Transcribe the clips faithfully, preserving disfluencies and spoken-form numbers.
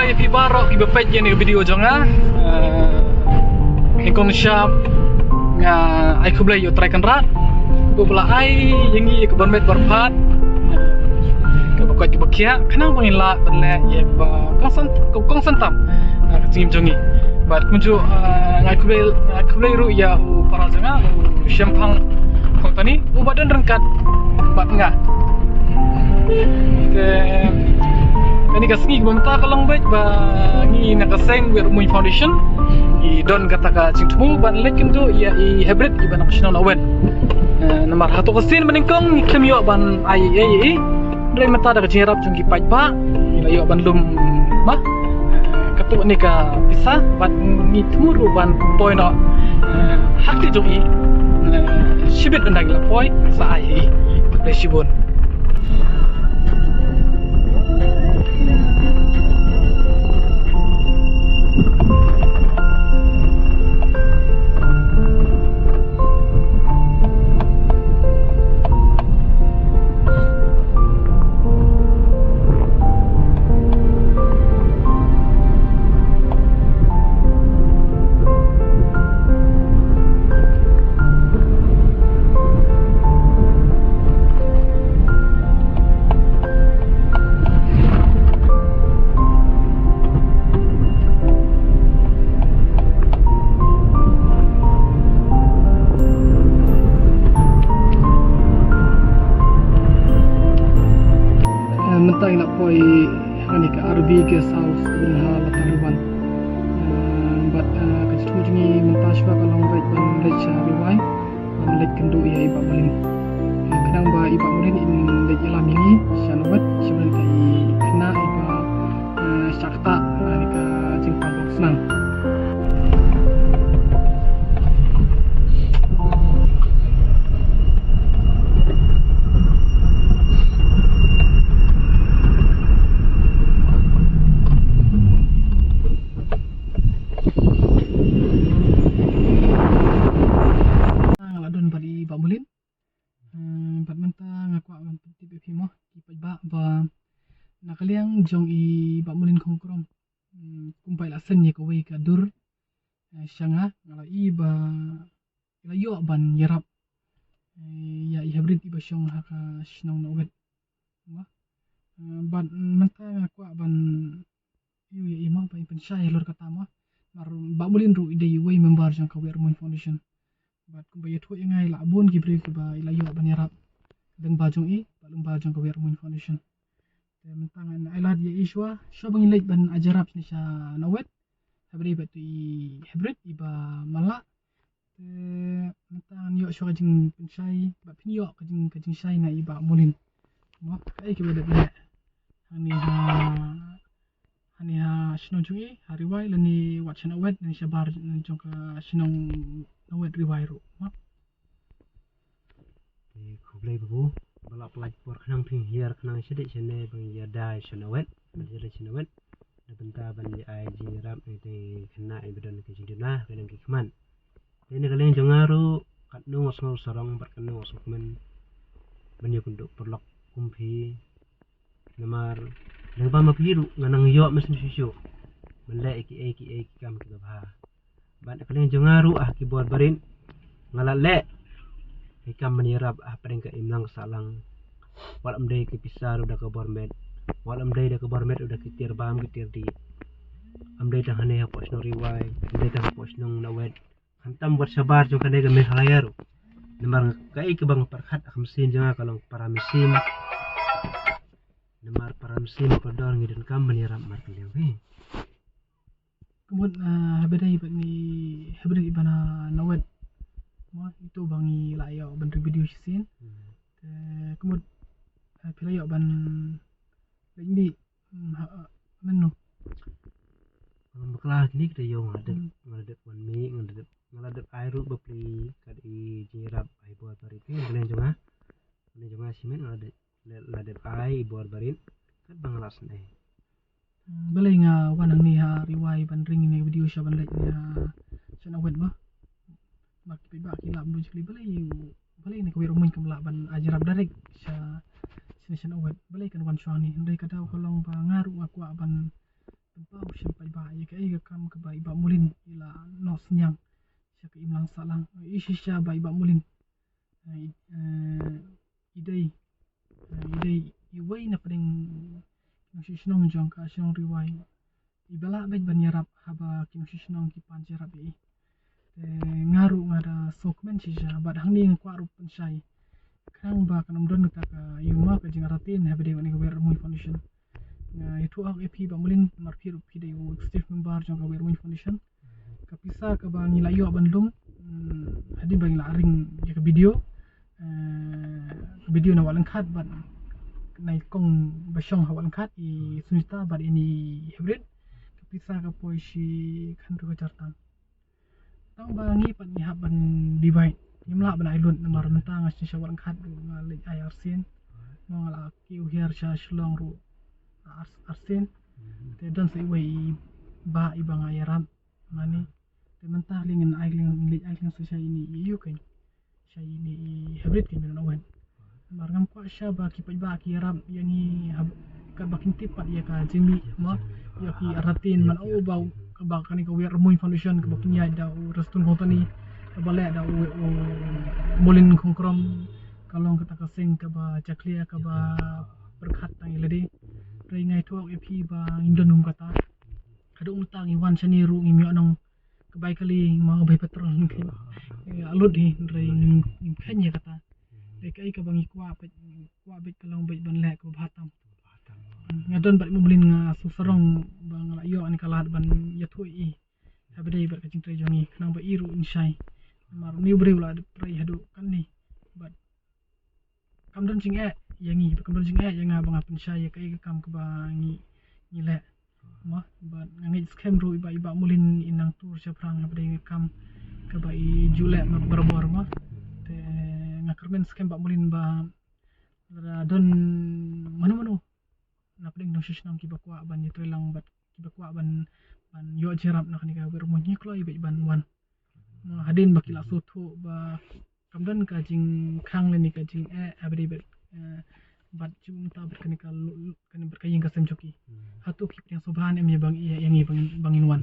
Phi baroh kiba peit ïa kane ka video jong nga, eh, nyngkong nyngshap nga ai khublei ïa U Trai Kynrad uba la ai ïa ngi ka bor met bor phad, eh, kaba koit kaba khiah, khnang ba ngin lah ban leh ïa kaba kongsan, kongsan tam, eh, ka jingim jong ngi. Bad kumjuh, eh, nga ai khublei, nga ai khublei ruh ïa u para jong nga, u Shemphang Kongtani, uba don ryngkat bad nga. Te kane ka sngi kaba mynta ka long beit ba ngi na ka seng Wiar Muin Foundation ngi don kata ka jingthmu ban leit kynduh ïa i Hybrid iba na ka shnong Nongwet. Eh, namar hato ka sien ba nyngkong ngi khlem ïoh ban ai ei ei. Hynrei mynta da ka jingïarap jong ki paidbah ngi la ïoh ban lum ma, eh, katto katne ka pisa bad ngi thmu ruh ban poi noh, eh, ha kti jong i, eh, shibit ynda ngi la poi sa ai ei. Khublei shibun. Eh, mynta ngi la poi ha kane ka R B Guest House kaba don ha Latar Riwan. Eh, bad, eh, ka jingthmu jong ngi mynta shuwa ka long beit ban leit sha Riwai ban leit kynduh ïa i Bah Mulin. Eh, khnang ba i Bah Mulin in leit ïalam ïa ngi sha Nongwet, sha ban leit ïa i khynnah iba, eh, shah ktah ha kane ka jingpang kong snam. Nga la don bad i Bah Mulin. Eh, bad mynta nga kwah ban pyntip ïa phi mo, ki paidbah, ba na ka liang jong i Bah Mulin Khongkrom, mm, kumba i la seng ïa kawei ka dur, eh, sha nga, nga la ïohi ba i la ïoh ban ïarap, eh, ïa i Hybrid iba shong ha ka shnong Nongwet. Mo. Eh, bad mynta nga kwah ban ïoh ïa i mo, ban pynshai halor kata mo. Namar Bah Mulin ruh i dei uwei member jong ka Wiar Muin Foundation. Bad kumba ïathuh ïa nga, i la bun ki briew kiba i la ïoh ban ïarap lyngba jong i bad lyngba jong ka Wiar Muin Foundation. Te mynta ngan ai lad ïa i shuwa, shuwa ba ngin leit ban ai jyrap shane sha Nongwet. Haba dei bad i Hybrid iba man la. Te mynta ngan ïoh shuwa ka jingpynshai bad phin ïoh ka jing, ka jingshai na i Bah Mulin. Mo, kaei kaba dep leh hangne ha, hangne ha shnong jong i ha Riwai, lane wat sha Nongwet, lane shabar jong ka shnong Nongwet Riwai ruh. Mo. Te khublei babu, ba la pynlait por khnang phin hiar khnang shadei shane ban ïada sha Nongwet, ban ïada sha Nongwet. Na bynta ban ïa ai jingïarap ïa kine ki khynnah iba don ki jingduna, ki don ki khmat. Te na ka liang jong nga ruh katno nga sngew sarong bad katno nga sngewkmen ban ïa kynduh paralok kum phi. Namar lyngba ma phi ruh nga nang ïoh mynsiem shuh shuh ban leh ïa kiei kiei ki kam kiba bha. Bad na ka liang jong nga ruh ha ki bor barit nga la leh ïa ki kam ban ïarap hapdeng ka imlang sahlang. Wat ym dei ki pisa ruh da ka bor met, wat ym dei da ka bor met ruh da ki tiar bam ki tiar dih. Ym dei tang hangne hapoh shnong Riwai, ym dei tang hapoh shnong Nongwet. Khamtam wat shabar jong kane ka Meghalaya ruh. Namar kaei kaba nga pyrkhat ha ka mynsiem jong nga ka long para mynsiem. Namar para mynsiem kordor ngi donkam ban ïarap markylliang hi. Ka mut, ah, haba dei bad i Hybrid iba na Nongwet. Mo, ito ba ngi la ïoh ban ring video shisien. Hmm. Te ka mut, ah, phi la ïoh ban leit mih, hmm, ha, ah, mynno? Nga bakla kine kita ïoh nga la dep, hmm, nga la dep wan mih, nga la dep, nga la dep ai ruh bapli kat i jingïarap ai bor barit. Ka liang jong nga, ka liang jong nga shimet nga la dep, la, la dep ai i bor barit kat ba nga la sngewthuh. Hmm, balei nga wan hangne ha Riwai ban ring ïa kane ka video sha ban leit ïa sha Nongwet ba. Ba ki paidbah ki lah ban bujli balei, balei na ka Wiar Muin kam lah ban ai jyrap direct sha, sha, sha Nongwet. Balei kan wan shuwa hangne. Hynrei ka daw ka long ba nga ruh nga kwah ban Ba u shem paidbah ïa kaei ka kam kaba i Bah Mulin i la noh synñiang sha ka imlang sahlang. I shisha ba i Bah Mulin, eh, i, eh, i dei, eh, i dei iwei na pdeng ki nongshong shnong jong ka shnong Ri Wai iba lah beit ban ïarap haba ki nongshong shnong ki pan ïarap ïa i. Te nga ruh nga da sngewkmen shisha bad hangne nga kwah ruh pynshai. Khnang ba kan ym don kata ka ïuma ka jingartatien haba dei kane ka Wei Rymui Foundation. Nga ïathuh hok ïa phi Bah Mulin, namar phi ruh phi dei u executive member jong ka Wei Rymui Foundation. Ka pisa kaba ngi la ïoh ban lum, mm, hadien ba ngi la ring ïa ka video, eh, ka video na Wah Lyngkhat bad na i kong ba shong ha Wah Lyngkhat, i Sunita bad ine i Hybrid. Ka pisa ka poi shi khatsaw hajar tam. Tang ba ngi pat ngi hap ban divide, ngim lah ban ai lut namar mynta nga shu sha Wah Lyngkhat ruh nga leit ai arsien. Nga la kiew hiar sha Shillong ruh ar-, arsien. Te don sa iwei i bah iba nga ïarap mane. Te mynta lei ngin ai lei, ngin leit ai lei sa sha ine i ïu kein. Sha ine i Hybrid kein, myn na wet. Namar ngam kwah shisha ba ki paidbah ki ïarap ïa ngi hab-, katba kin tip pat ïa ka jingmih mo, ïa ki artatien man, oh, ba u, kaba kane ka Wei Rymui Foundation kaba pynïaid da u Restun Kongtani, kaba leh da u, u Mulin Kongkrom, ka long kata ka seng kaba jakhlia kaba pyrkhat tang ïa lade. Hynrei nga ïathuh ïa phi ba ngim don kum kata. Haduh mynta ngi wan shane ruh ngim ïoh nong ka bai kali, ma ka bai petrol. Ka lut hi, hynrei ngim, ngim kheiñ ïa kata. Dei kaei kaba ngi kwah beit, kwah beit ka long beit ban leh kaba bha tam. Nga don bad i Mulin, nga sngewsarong ba nga la ïoh kane ka lad ban ïathuh ïa i haba dei bad ka jingtrei jong i, khnang ba i ruh in shai. Namar une u briew la trei haduh katne bad kam don jingeh ïa ngi, kam don jingeh ïa nga ba nga pynshai ïa kaei ka kam kaba ngi, ngi leh. Mo, bad nga ngeit skhem ruh ba i Bah Mulin in nang tur shaphrang haba dei ka kam kaba i ju leh barabor mo. Te nga kyrmen skhem Bah Mulin ba lada don mano mano na pdeng nongshong shnong kiba kwah ban ïatrei lang bad kiba kwah ban, ban ïoh jingïarap na kane ka Wei Rymui, ngi kloi beit ban wan. Mo, hadien ba ki la sngewthuh ba kam don ka jingkhang lane ka jingeh haba dei bad, eh, bad jingmynta bad kane ka lu-, lu-, kane bad ka ïing ka sem jong ki. Hato ki pdiang sngewbha ne em ïa ba ngi, ïa ngi ba ngin, ba ngin wan.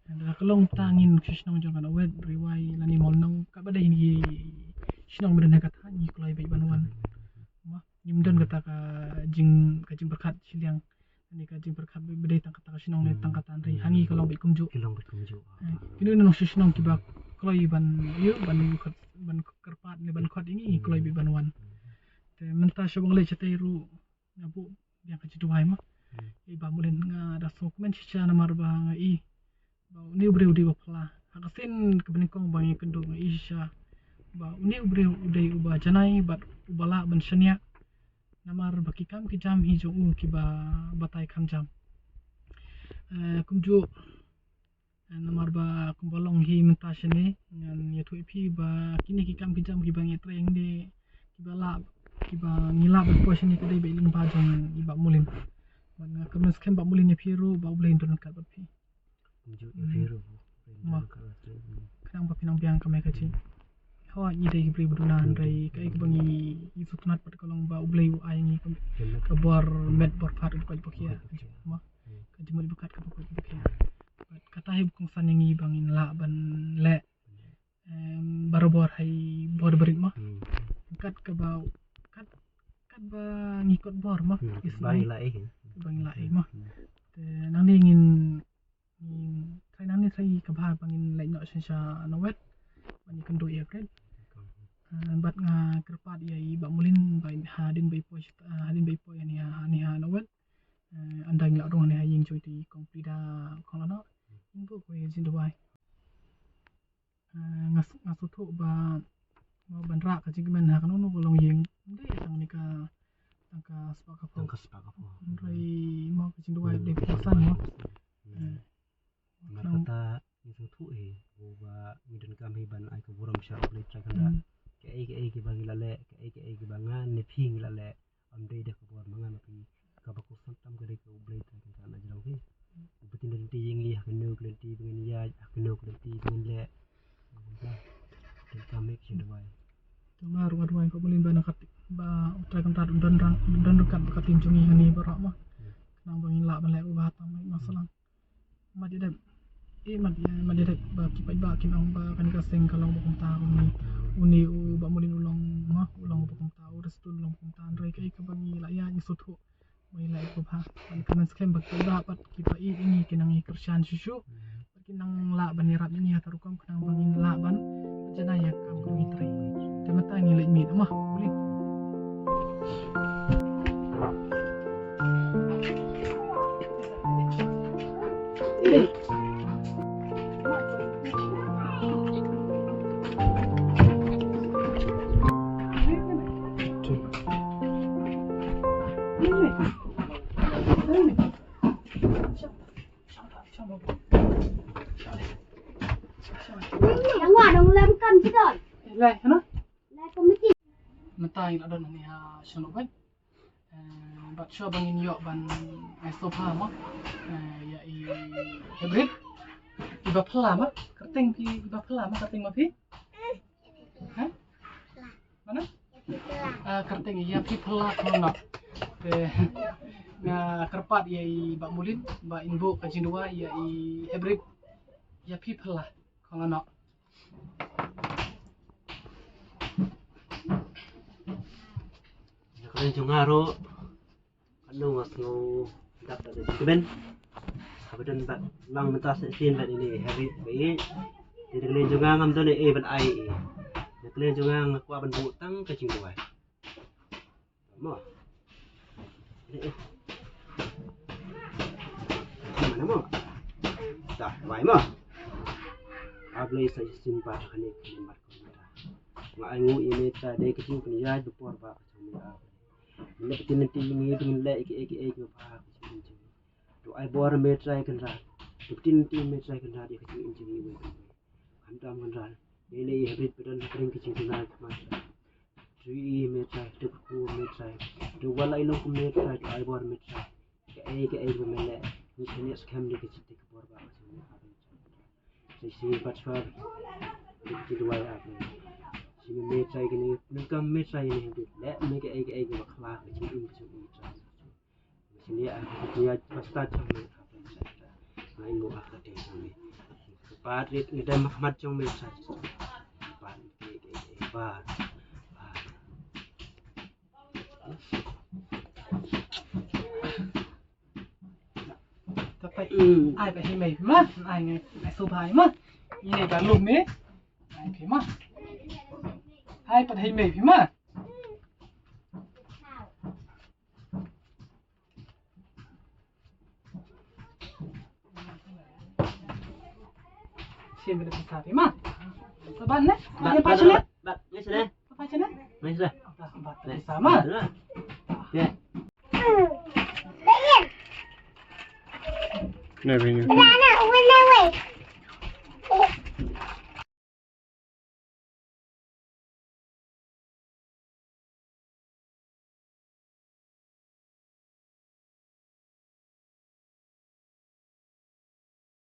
Da ka long ta ngin ki shnong jong ka Nongwei, Ri Wai lane Mawlynnong, kaba dei ngi shnong ba don ha ka thaiñ, ngi kloi beit ban wan. Mo, ngim don kata ka jing, ka jingpyrkhat shiliang. Ani ka jingpyrkhat ba dei tang kata ka shnong ne tang kata, hynrei ha ngi ka long beit kumjuh. Ki long beit kumjuh. Eh, kino nongshong shnong kiba kloi ban ïoh, ban khot, ban kyrpad ne ban khot ïa ngi, ngi kloi beit ban wan. Te mynta shuwa ba nga leit shatei ruh nga buh biang ka jingduwai mo. I Bah Mulin, nga da sngewkmen shisha namar ba nga i ba une u briew u dei uba phylla. Ha ka sien kaba nyngkong ba nga ïakynduh nga i shisha ba une u briew u dei uba janai bad uba lah ban shaniah. Namar ba ki kam ki jam hi jong u kiba batai kham jam. Eh, kumjuh, eh, namar ba kumba long hi mynta shane, ngan ïathuh ïa phi ba kine ki kam ki jam kiba ngi trei hangne, kiba lah, kiba ngi lah ban poi shane ka dei ba i lyngba jong i Bah Mulin. Bad nga kyrmen skhem Bah Mulin ïa phi ruh ba U Blei un don ryngkat bad phi. Kumjuh ïa phi ruh. Mo. Khnang ba phin nang biang kamai kajih. Hooid, ngi dei ki briew ba duna, hynrei kaei kaba ngi sngewtynnat pat ka long ba U Blei u ai ngi ka bor met bor phad kaba koit ba khiah. Mo. Ka jingmut ba kat kaba koit ba khiah. Bad kata hi ba kongsan ïa ngi ba ngin lah ban leh, em, barabor ha i bor barit mo. Kat kaba, kat, kat ba ngi kot bor mo. Ba ngi lah ei. Ba ngi lah ei mo. Te nangne ngin, ngin trai nangne trai kaba ba ngin leit noh sha sha Nongwei ban ïakynduh ïa Hybrid. Eh, bad nga kyrpad ïa i Bah Mulin ba hadien ba i poi, eh, hadien ba i poi hangne ha, hangne ha Nongwei. Eh, ynda ngi la rung hangne ha ïing jong i Kong Frida Kong Lano, in buh ko ïa jingduwai. Eh, nga s-, nga sngewthuh ba, ba ban rah ka jingkmen ha kano kano ka longïing, ym dei tang ne ka, tang ka spah ka phew. Tang ka spah ka phew. Hynrei mo ka jingduwai dei ba kongsan mo. Namar kata ngi sngewthuh hi ba ngi donkam hi ban ai ka burom sha U Blei Trai Kynrad. Kaei kaei kiba ngi la leh, kaei kaei kiba nga ne phi ngi la leh, ym dei da ka bor ma nga ma phi. Kaba kongsan tam ka dei ka U Blei Trai Kynrad na jrong phi. U ba tin da lynti ïa ngi ha kano ka lynti ba ngin ïaid, ha kano ka lynti ba ngin leh. Donkam hi ka jingduwai. Te nga ruh nga duwai ko Mulin ba na kat ba U Trai Kynrad un don rang, un don ryngkat bad ka team jong ngi hangne baroh mo. Khnang ba ngin lah ban leh kaba bha tam, ma shalom. Eh, mat ïa, mat ïa, ba ki paidbah kin ong ba kane ka seng ka long ba kumta, uni, uni u Bah Mulin u long, ma, u long ba kumta, u Restul u long ba kumta, hynrei kaei kaba ngi la ïa, ngi sngewthuh ba ngi la ïa, ba ha, ban kynmaw skhem ba ki paidbah bad ki paid ïa ngi kin nang ïa kyrshan shuh shuh, bad kin nang lah ban ïarap ïa ngi ha ka rukom khnang ba ngin lah ban janai ïa ka kam ka ngi trei. Te mynta ngi leit mih, ma, Mulin. Yang wa dong lem kam ci don. Lai, hana? Lai komiti. Mynta ngi la don hangne ha shnong Nongwei. Eh, bad shuwa ba ngin ïoh ban ai sngewbha mo. Eh, ïa i Hebrit. Iba phylla ma. Kyrteng phi iba phylla ma, kyrteng ma phi? Ha? Mana? Ah, kyrteng ïa phi phylla khong nok. Te nga kyrpad ïa i Bah Mulin ba in buh ka jingduwai ïa i Hebrit. Ïa phi phylla khong nok. Ïa ka liang jong nga ruh, katno nga sngew dap da ka jingkmen. Haba don bad lang mynta sa shisien bad ine i Hebrit ba ïeit. Te da ka liang jong nga ngam don ei ei ban ai ïa i. Da ka liang jong nga nga kwah ban buh tang ka jingduwai. Mo. Mana mo? Dah, wai mo. A Blei sa shisien pat ha kane ka mat ko mata. Nga ai nguh ïa me Trai dei ka jingpynïaid ba por ba ka jong me A Blei. Me leh ktien lynti ïa ngi, ngin leh ïa kiei kiei kiba bha ka jong me. To ai bor me Trai Kynrad. To ktien lynti me Trai Kynrad ïa ka jingim jong ngi iwei pa iwei. Khamtam Kynrad. Dei lei ïa Hebrit ba don hapdeng ka jingduna ka khmat. To ïohi me Trai, to kyrkhu me Trai. To wallam ïa long kum me Trai, to ai bor me Trai. Kaei kaei ba me leh, ngi shaniah skhem da ka jingtei ka bor ba ka jong me A Blei. Sa shisien pat shuwa, ki duwai A Blei. Shisien me Trai kane, nang kam me Trai ne Hebrit. Leh me kaei kaei kaba khla ka jingim ka jong me Trai. Shisien ïa ka jingïaid ba stad jong me A Blei. Nga ai nguh ha ka kyrteng jong me. Kyrpad rit ngi dem ha khmat jong me Trai. Kyrpad rit rit rit ba. Ba. Tapai. Mm. Ai ba hi mei ma. Ai ngi ai su bai ma. Ni ba lum me. Ai phi ma. Ai pat hi mei phi ma. Siem bad pisa phi ma. Saban ne? Ba, ba, ba, ba, ngai sene. Ba, ba, ngai sene. Ngai sene. Ba, ba, pisa ma. Ba. Ya. Ne, bini. Ba, na, wei, wei.